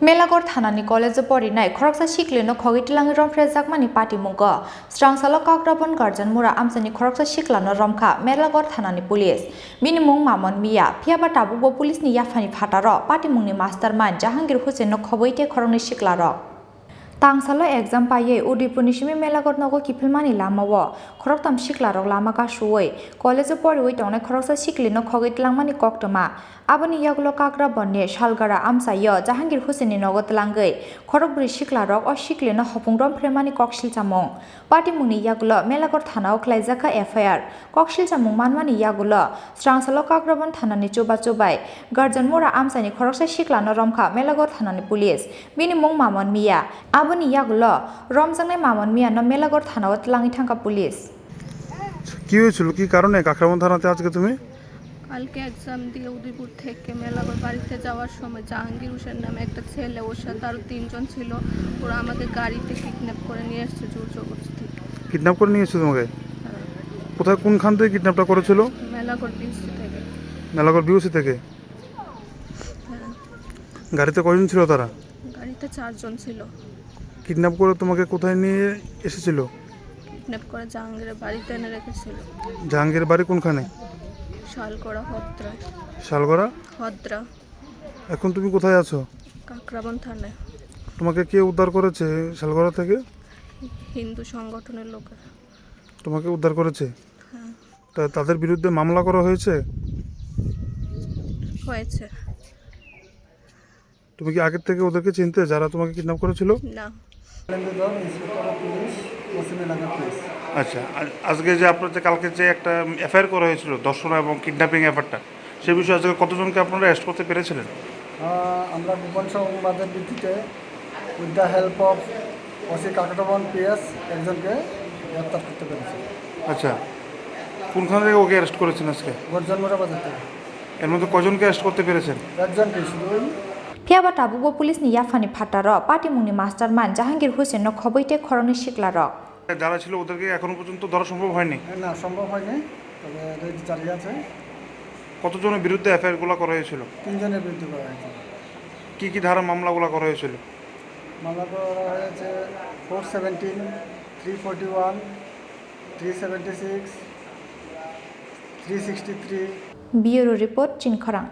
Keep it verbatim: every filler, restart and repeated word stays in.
Melaghor thanani college-o porinai khoroksa siklino khogwi twlangwi romphrejakmani patimungo. Srangsalo Kakrabon Garjan Mura amchaini khoroksa siklano romkha Melaghor thanani police. Bini mung Mamon Miya, phiyaba tabukbo police-ni yaphani phataro patimungni mastermind Jahangir Hussain-no khobwi tei khoroknwi siklarok. Tangsalo exam paiwi Udaipurni simi Melaghor nogo kiphilmani lamao khoroktham siklarok lama kasuwi college-o poriwi tongnai khoroksa siklino khogwi twlangmani koktwma. Aboni yagulo Kakrabonni Salgara amchaio Jahangir Hussainni nogo twlangwi khorokbrwi siklarok o siklino hopung romphreimani kok silchamung. Patimungni yagulo Melaghor thanao khlaijakha F I R. Kok silchamung manmani yagulo Srangsalo Kakrabon thanani chubachu bai Garjan Mura amchaini khoroksa siklano romkha Melaghor thanani police. Bini mung Mamon Miya. Aboni yagulo romjaknai Mamon Miyano Melaghor thanao twlangwi thangkha police. কি হয়েছিল, কি কারণে কাকরাবন থানাতে আজকে তুমি? কালকে এক্সাম দিয়ে উদয়পুর থেকে মেলাঘর বাড়িতে যাওয়ার সময় জাহাঙ্গীর হোসেন নামে একটা ছেলে, ওর সাথে আরো তিনজন ছিল। ওরা আমাকে গাড়িতে কিডন্যাপ করে নিয়ে এসছে জোর জবরদস্তি। কিডন্যাপ করে নিয়ে এসছে তোমাকে? হ্যাঁ। কোথায়, কোনখান থেকে কিডন্যাপটা করেছিল? মেলাঘর বিওসি থেকে। মেলাঘর বিওসি থেকে? হ্যাঁ। গাড়িতে কয়জন ছিল তারা? গাড়িতে চারজন ছিল। কিডন্যাপ করে তোমাকে কোথায় নিয়ে এসেছিল? কিডন্যাপ করে জাহাঙ্গীরের বাড়িতে এনে রেখেছিল। জাহাঙ্গীরের বাড়ি কোনখানে? শালগড়া হদ্রা। শালগড়া? হদ্রা। এখন তুমি কোথায় আছো? কাকরাবন থানায়। তোমাকে কে উদ্ধার করেছে শালগড়া থেকে? হিন্দু সংগঠনের লোকেরা। তোমাকে উদ্ধার করেছে? হ্যাঁ। তা তাদের বিরুদ্ধে মামলা করা হয়েছে? হয়েছে। তুমি কি আগের থেকে ওদেরকে চিনতে, যারা তোমাকে কিডন্যাপ করেছিল? না। লেন্দ্রধর, inspector of police, OC Melaghar police. আচ্ছা, আ-, আজকে যে আপনার যে কালকে যে একটা এফআইআর করা হয়েছিল, ধর্ষণ এবং কিডন্যাপিং ব্যাপারটা, সে বিষয়ে আজকে কতজনকে আপনারা অ্যারেস্ট করতে পেরেছিলেন? আহ, আমরা গোপন সংবাদের ভিত্তিতে, with the help of OC Kakraban PS, একজনকে গ্রেপ্তার করতে পেরেছি। আচ্ছা, কোনখান থেকে ওকে অ্যারেস্ট করেছেন আজকে? গর্জনমুড়া বাজার থেকে। এর মধ্যে কজনকে অ্যারেস্ট করতে পেরেছেন? একজনকে শুধু ওই। Phiyaba tabukbo police-ni yaphani phataro patimungni mastermind Jahangir Hussain-no khobwi tei khoroknwi siklarok. যারা ছিল ওদেরকে এখনো পর্যন্ত ধরা সম্ভব হয়নি? না, সম্ভব হয়নি, তবে রেড জারি আছে। কতজনের বিরুদ্ধে এফআইআর গুলা করা হয়েছিল? তিনজনের বিরুদ্ধে করা হয়েছে। কি কি ধারা মামলাগুলো করা হয়েছিল? মামলা করা হয়েছে four seventeen, three forty one, three seventy six, three sixty three. Bureau report, Chinkhorang.